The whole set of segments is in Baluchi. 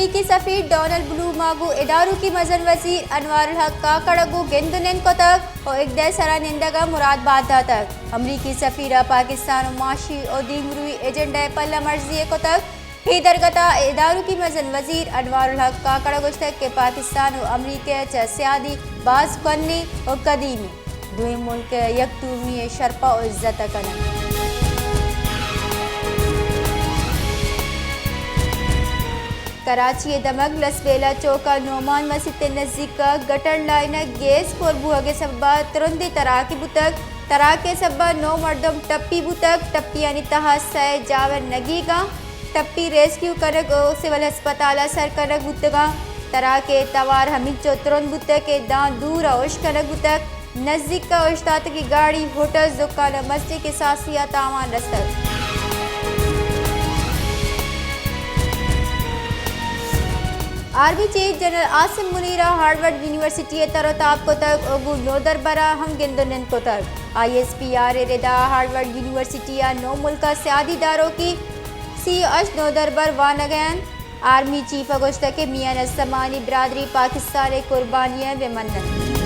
امریکی سفیر ڈونلڈ بلوم ءَ گوں ادارکی مزن وزیر انوار الحق کاکڑ ءَ گوں گند ءُ نند کتگ ءُ اگدہ ءِ سرا نندگ ءَ مراد بات داتگ۔ امریکی سفیر ءَ پاکستان ءُ معاشی ءُ دیمروئی ایجنڈا ءِ پلہ مرزی ءَ کتگ۔ اے درگت ءَ ادارکی مزن وزیر انوار الحق کاکڑ ءَ گوشتگ کہ پاکستان ءُ امریکہ ءَ چہ سیادی باز کوہنیں ءُ قدیمی، دوئیں ملک ءِ یکدومی ءِ شرپ ءُ عزت ءَ کنگ۔ کراچی ءِ دمگ لسبیلہ چوک ءَ نعمان مسیت ءِ نزیک ءَ گٹر لائن ءَ گیس پر بوہگ ءِ سبب ءَ ترندیں تراکے بوتگ۔ تراک ءِ سبب ءَ نو مردم ٹپی بوتگ۔ ٹپیانی تہا سئے جاور نگیگ اَنت۔ ٹپی ریسکیو کنگ ءُ سول ہسپتال ءَ سر کنگ بوتگ اَنت۔ تراک ءِ توار ہمینچو ترند بوتگ کہ داں دور ءَ اشکنگ بوتگ۔ نزیک ءَ اوشتاتگیں گاڑی، ہوٹل، دکان ءُ مسجد ءِ کساسے ءَ تاوان رستگ۔ آرمی چیف جنرل عاصم منیر ءَ ہارورڈ یونیورسٹی ءَ تر ءُ تاب کتگ ءُ گوں نودربر ءَ ہم گند ءُ نند کتگ۔ آئی ایس پی آر ءِ ردا ہارورڈ یونیورسٹی ءَ نو ملک ءَ سیادی داروکی سی ءُ ہشت نودربر وانگ ءَ اَنت۔ آرمی چیف ءَ گوشتگ کہ میان استمانی برادری پاکستان ءِ قربانی ءَ بہ من اَنت۔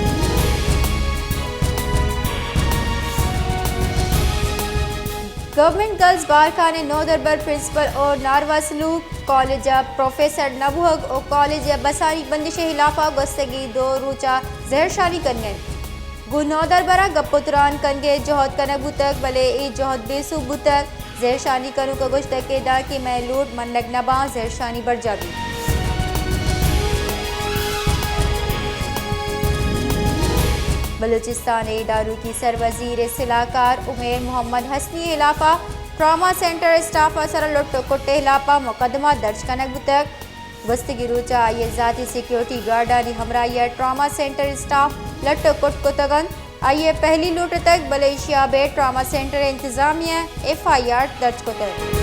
گورنمنٹ گرلز بارکھان ءِ نودربر پرنسپل ءُ ناروا سلوک، کالج ءِ پروفیسر نہ بوہگ ءُ کالج ءِ بسانی بندش ءِ ہلاپ ءَ گوستگیں دو روچ ءَ زہرشانی کنگ ءَ اِنت۔ گوں نودربر ءَ گپ ءُ تران کنگ ءِ جہد کنگ بوتگ، بلے اے جہد بے سوب بوتگ۔ زہرشانی کنوک ءَ گوشتگ کہ دانکہ مئے لوٹ منگ نہ باں، زہرشانی برجاہ بیت۔ بلوچستان ءِ داروکی سروزیر ءِ سلاہکار عمیر محمد حسنی ءِ ہلاپ ءَ ٹراما سینٹر ءِ اسٹاف ءِ سرا لٹ ءُ کٹ ءِ ہلاپ ءَ مقدمہ درج کنگ بوتگ۔ گوستگیں روچ ءَ آئی ءِ ذاتی سیکورٹی گارڈانی ہمراہی ءَ ٹراما سینٹر ءِ اسٹاف لٹ ءُ کٹ کتگ اَنت۔ آئی ءَ پہلی لوٹ اتگ، بلے ایشی ءَ ابید ٹراما سینٹر ءِ انتظامیہ ءَ ایف آئی آر درج کتگ۔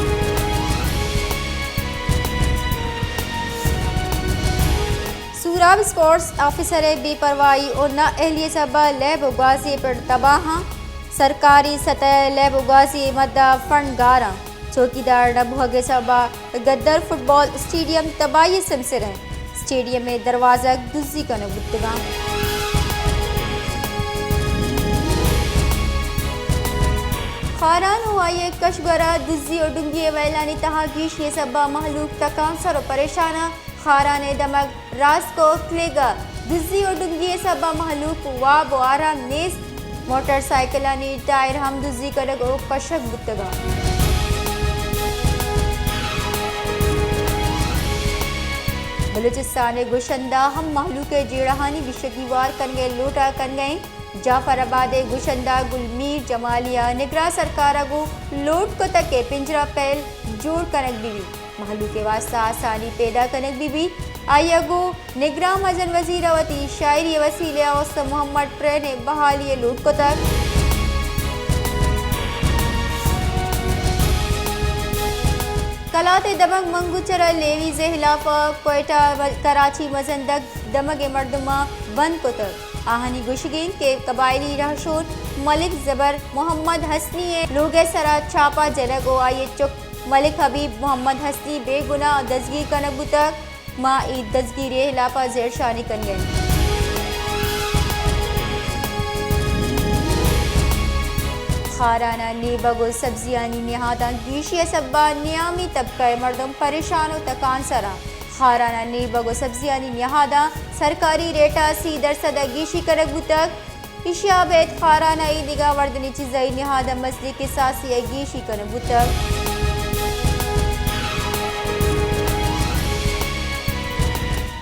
سوراب اسپورٹس آفیسر ءِ بے پرواہی ءُ نا اہلی ءِ سبب ءَ لیب ءُ گوازی پڑ تباہ اَنت۔ سرکاری سطح ءِ لیب ءُ گوازی ءِ مد ءَ فنڈ گار اَنت۔ چوکیدار نہ بوہگ ءِ سبب ءَ گدر فٹبال اسٹیڈیم تباہی ءِ سمسر اِنت۔ اسٹیڈیم ءِ دروازگ دزی کنگ بوتگ اَنت۔ خاران ءُ آئی ءِ کشگور ءَ دزی ءُ ڈنگی ءِ ویلانی تہا گیشی ءِ سبب ءَ مہلوک تکانسر ءُ پریشان اَنت۔ خاران ءِ دمگ راسکو کلیگ ءَ دزی ءُ ڈنگی ءِ سبب ءَ مہلوک ءَ واب ءُ آرام نیست۔ موٹر سائیکلانی ٹائر ہم دزی کنگ ءُ کشگ بوتگ اَنت۔ بلوچستان ءِ گشندہ ہم مہلوک ءِ جیڑہانی گیشی ءَ گیوار کنگ ءِ لوٹ ءَ کنگ ءَ اِنت۔ جعفر آباد ءِ گشندہ گل میر جمالی ءَ نگراں سرکار ءَ گوں لوٹ کتگ کہ پنجرہ پیل جوڑ کنگ بہ بیت۔ مہلوک ءِ واستہ آسانی پیدا کنگ بہ بیت۔ آئی ءَ گوں نگراں مزن وزیر ءَ وتی شاعری ءِ وسیلہ ءَ استاد محمد ٹرین ءِ بحالی ءِ لوٹ کتگ۔ کلات ءِ دمگ منگوچر ءَ لیویز ءِ ہلاپ ءَ کوئٹہ ءُ کراچی مزن دگ دمگ ءِ مردماں بند کتگ۔ آہانی گوشگ اِنت کہ قبائلی رہشون ملک زبر محمد حسنی ءِ لوگ ءِ سرا چھاپہ جنگ ءُ آئی ءِ چک ملک حبیب محمد حسنی بے گناہ دزگیر کنگ بوتگ۔ ما اے دزگیری ءِ ہلاپ ءَ زہرشانی کنگ ءَ ایں۔ خاران ءَ نیبگ ءُ سبزیانی نہاداں گیشی ءِ سبب ءَ نیامی طبقہ ءِ مردم پریشان ءُ تکانسر اَنت۔ خاران ءَ نیبگ ءُ سبزیانی نہاداں سرکاری ریٹ ءَ سی درسد ءَ گیشی کنگ بوتگ۔ ایشی ءَ ابید خاران ءَ ایدگہ وردنی چیزائی نہاداں مزنیں کساسے ءَ گیشی کنگ بوتگ۔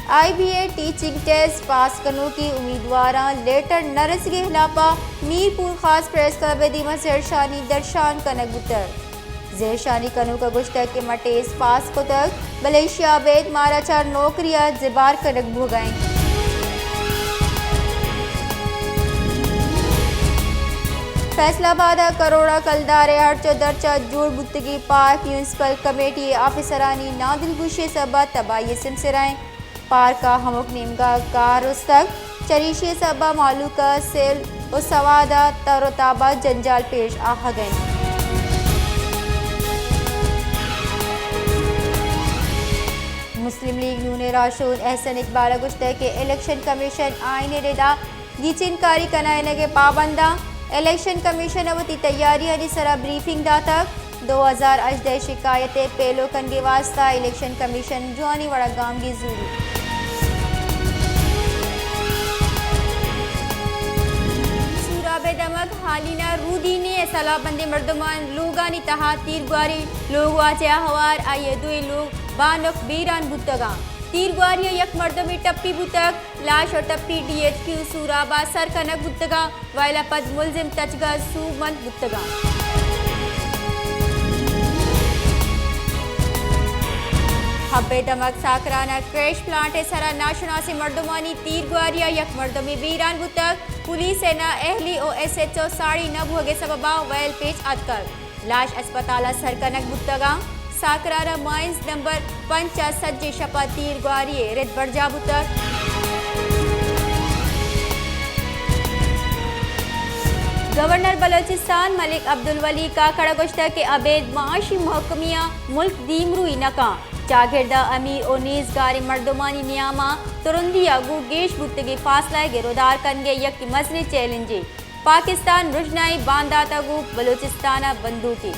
I B A teaching test pass کنوکیں امیدواراں لیٹر نہ رسگ ءِ ہلاپ ءَ میر پور خاص پریس کلب ءِ دیما زہرشانی درشان کنگ بوتگ۔ زہرشانی کنوک ءَ گوشتگ کہ ما ٹیسٹ پاس کتگ، بلے ایشی ءَ ابید مارا چہ نوکری ءَ زبہر کنگ بوھگ ءَ اِنت۔ فیصل آباد ءَ کروڑ ءَ کلدار ءِ ہرچ ءُ درچ ءَ جوڑ بوتگیں پارک میونسپل کمیٹی ءِ آفیسرانی نادلگوشی ءِ سبب ءَ تباہی ءِ سمسر ءَ اِنت۔ پارک ءِ ہمک نیمگ ءَ گار رستگ، چریشی ءِ سبب ءَ مہلوک ءَ سیل ءُ سواد ءِ تر ءُ تاب ءَ جنجال پیش آھگ ءَ اِنت۔ مسلم لیگ نون راہشون احسن اقبال ءَ گوشتگ کہ الیکشن کمیشن آئین ءِ ردا گیچین کاری کنائینگ ءِ پابند اَنت۔ الیکشن کمیشن ءَ وتی تیاریانی سرا بریفنگ داتگ۔ دو ہزار ہژدہ ءِ شکایت ءِ پیلو کنگ ءِ واستہ الیکشن کمیشن جوانیں وڑا گامگیج زوری۔ سوراب ءِ دمگ ہالین ءَ رودینی ءِ سلاہ بندیں مردماں لوگانی تہا تیرگواری، لوگ واجہ ءَ ہوار آئی ءِ دوئیں لوگ بانک بیران بوتگ اَنت۔ تیرگواری ءَ یک مردمے ٹپی بوتگ، لاش ءُ ٹپی ڈی ایچ کیو سوراب ءَ سر کنگ بوتگ اَنت، وئیل ءَ پد ملزم تچگ ءَ سوبمند بوتگ اَنت۔ حب ءِ دمگ ساکران ءَ کریش پلانٹ ءِ سرا ناشناسیں مردمانی تیرگواری ءَ یک مردمے بیران بوتگ۔ پولیس ءِ نااہلی ءُ ایس ایچ او ساڑی نہ بوہگ ءِ سبب ءَ وئیل پیش آتکگ۔ لاش اسپتال ءَ سر کنگ بوتگ اَنت۔ ساکران ءَ مائنز نمبر پنچ ءَ سجیں شپ ءَ تیرگواری ءِ رد برجاہ بوتگ۔ گورنر بلوچستان ملک عبدالولی کاکڑ ءَ گوشتگ کہ ابید معاشی محکمی ءَ ملک دیمروئی نہ کنت۔ چاگرد ءَ امیر ءُ نیزگاریں مردمانی نیام ءَ ترندی ءَ گوں گیش بوتگیں فاصلہ ءِ گرودار کنگ ءِ یک مزنیں چیلنجے۔ پاکستان رژنائیں باندات ءَ گوں بلوچستان ءَ بندوکے۔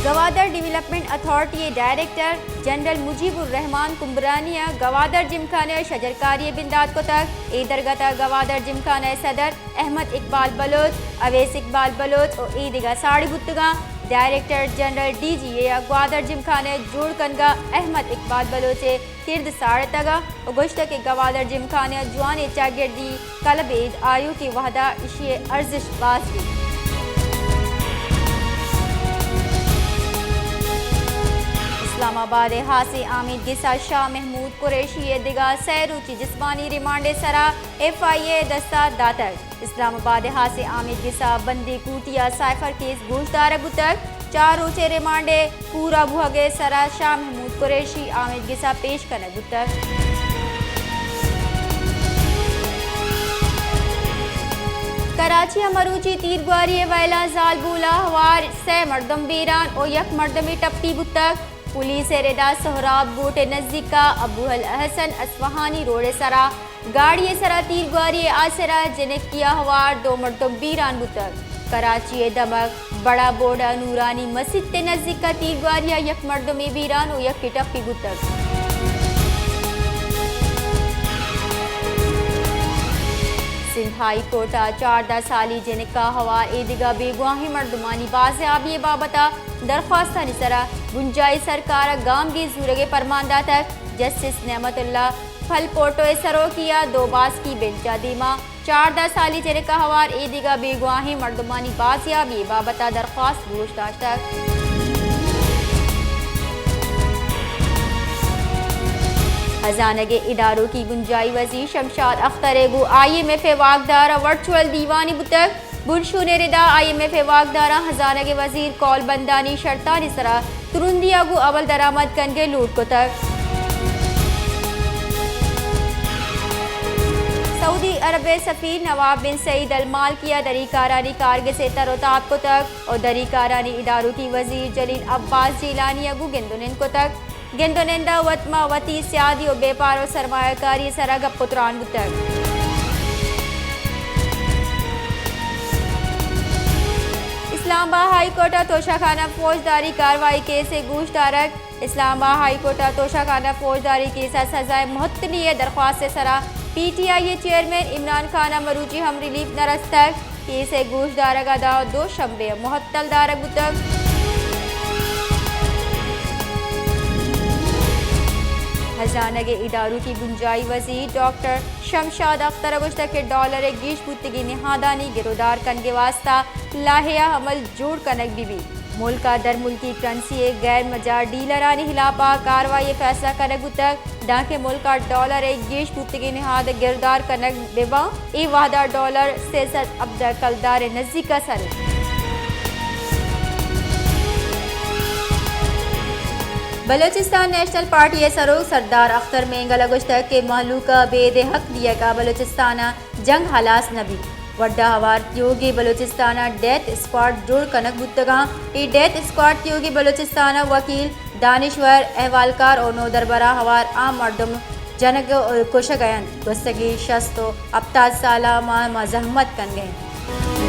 گوادر ڈویلپمنٹ اتھارٹی ءِ ڈائریکٹر جنرل مجیب الرحمان کمبرانی ءَ گوادر جمکانہ ءَ شجرکاری ءِ بندات کتگ۔ اے درگت ءَ گوادر جمکانہ ءِ صدر احمد اقبال بلوچ، اویس اقبال بلوچ ءُ اے دگہ ساڑی بوتگ اَنت۔ ڈائریکٹر جنرل ڈی جی اے ءَ گوادر جمکانہ ءِ جوڑ کنگ ءَ احمد اقبال بلوچ ءِ کرد ساڑتگ ءُ گوشتگ کہ گوادر جمکانہ ءَ جوانیں چاگردی کلبے اِد آیوکیں وھد ءَ ایشی ءِ ارزشت باز بیت۔ اسلام آباد ءِ ہاسیں آمید گس ءَ شاہ محمود قریشی ءِ دگہ سئے روچی جسمانی ریمانڈ ءِ سرا ایف آئی اے ءِ دست ءَ داتگ۔ اسلام آباد ءِ ہاسیں آمید گس ءَ بندی کوٹی ءَ سائفر کیس گوشدارگ بوتگ۔ چار روچ ءِ ریمانڈ ءِ پورا بوھگ ءِ سرا شاہ محمود قریشی آمید گس ءَ پیش کنگ بوتگ۔ کراچی ءَ مروچی تیرگواری ءِ وئیلاں زالبول ءَ ہوار سئے مردم بیران ءُ یک مردمے ٹپی بوتگ۔ پولیس ءِ ردا سہراب گوٹ ءِ نزیک ءَ ابو الاحسن اصفہانی روڈ ءِ سرا گاڑی ءِ سرا تیرگواری ءِ آسرا جنکی ءَ ہوار دو مردم بیران بوتگ۔ کراچی ءِ دمگ بڑا بورڈ ءَ نورانی مسیت ءِ نزیک ءَ تیرگواری ءَ یک مردمے بیران ءُ یکے ٹپی بوتگ۔ سندھ ہائی کورٹ ءَ چاردہ سالی جنک ءَ ہوار اے دگہ بیگواہیں مردمانی بازیابی ءِ بابت ءَ درخواستانی سرا بنجاہی سرکار ءَ گامگیج زورگ ءِ پرمان داتگ۔ جسٹس نعمت اللہ پھل پورٹو ءِ سروکی ءَ دو باسکی بنچ ءَ دیما چاردہ سالی جنک ءَ ہوار اے دگہ بیگواہیں مردمانی بازیابی ءِ بابت ءَ درخواست گوش داشتگ۔ ہزانگ ءِ اداروکی بنجاہی وزیر شمشاد اختر ءِ گوں آئی ایم ایف ءِ واکدار ءَ ورچوئل دیوانے بوتگ۔ بنشون ءِ ردا آئی ایم ایف ءِ واکداراں ہزانگ ءِ وزیر کول بندانی شرطانی سرا ترندی ءَ گوں عمل درآمد کنگ ءِ لوٹ کتگ۔ سعودی عرب ءِ سفیر نواف بن سعید المالکی ءَ دری کارانی کارگس ءِ تر ءُ تاب کتگ ءُ دری کارانی اداروکی وزیر جلیل عباس جیلانی ءَ گوں گند ءُ نند کتگ۔ گند ءُ نند ءَ وت ماں وتی سیادی ءُ بیپار ءُ سرمایہ کاری ءِ سرا گپ ءُ تران بوتگ۔ اسلام آباد ہائی کورٹ ءَ توشہ خانہ فوجداری کاروائی کیس ءِ گوشدارگ۔ اسلام آباد ہائی کورٹ ءَ توشہ خانہ فوجداری کیس ءَ سزائے معطلی ءِ درخواست ءِ سرا پی ٹی آئی ءِ چیئرمین عمران خان ءَ مروچی ہم ریلیف نہ رستگ۔ کیس ءِ گوشدارگ ءَ داں دوشنبے ءَ معطل دارگ بوتگ۔ ہزانگ ءِ اداروکی بنجاہی وزیر ڈاکٹر شمشاد اختر ءَ گوشتگ کہ ڈالر ءِ گیش بوتگیں نہادانی گرودار کنگ ءِ واستہ لائحہ عمل جوڑ کنگ بہ بیت۔ ملک ءَ درملکی کرنسی ءِ غیر مجاز ڈیلرانی ہلاپ ءَ کاروائی ءِ فیصلہ کنگ بوتگ۔ دانکہ ملک ءَ ڈالر ءِ گیش بوتگیں نہاد ءِ گردار کنگ بہ باں، اے وہد ءَ ڈالر سے سد ہبدہ کلدار ءِ نزیک ءَ سر انت۔ بلوچستان نیشنل پارٹی ءِ سروک سردار اختر مینگل ءَ گوشتگ کہ مہلوک ءَ بید ءِ حق دیگ ءَ بلوچستان ءِ جنگ ہلاس نہ بیت۔ وڈا ہوار تیوگی بلوچستان ءَ ڈیتھ اسکواڈ جوڑ کنگ بوتگاں۔ اے ڈیتھ اسکواڈ تیوگی بلوچستان ءَ وکیل، دانشور، احوالکار ءُ نودربراں ہوار عام مردم جنگ ءُ کشگ ءَ انت۔ گوستگیں شست ءُ ہپتاد سال ءَ ما، ما زحمت کنگ ءَ ایں۔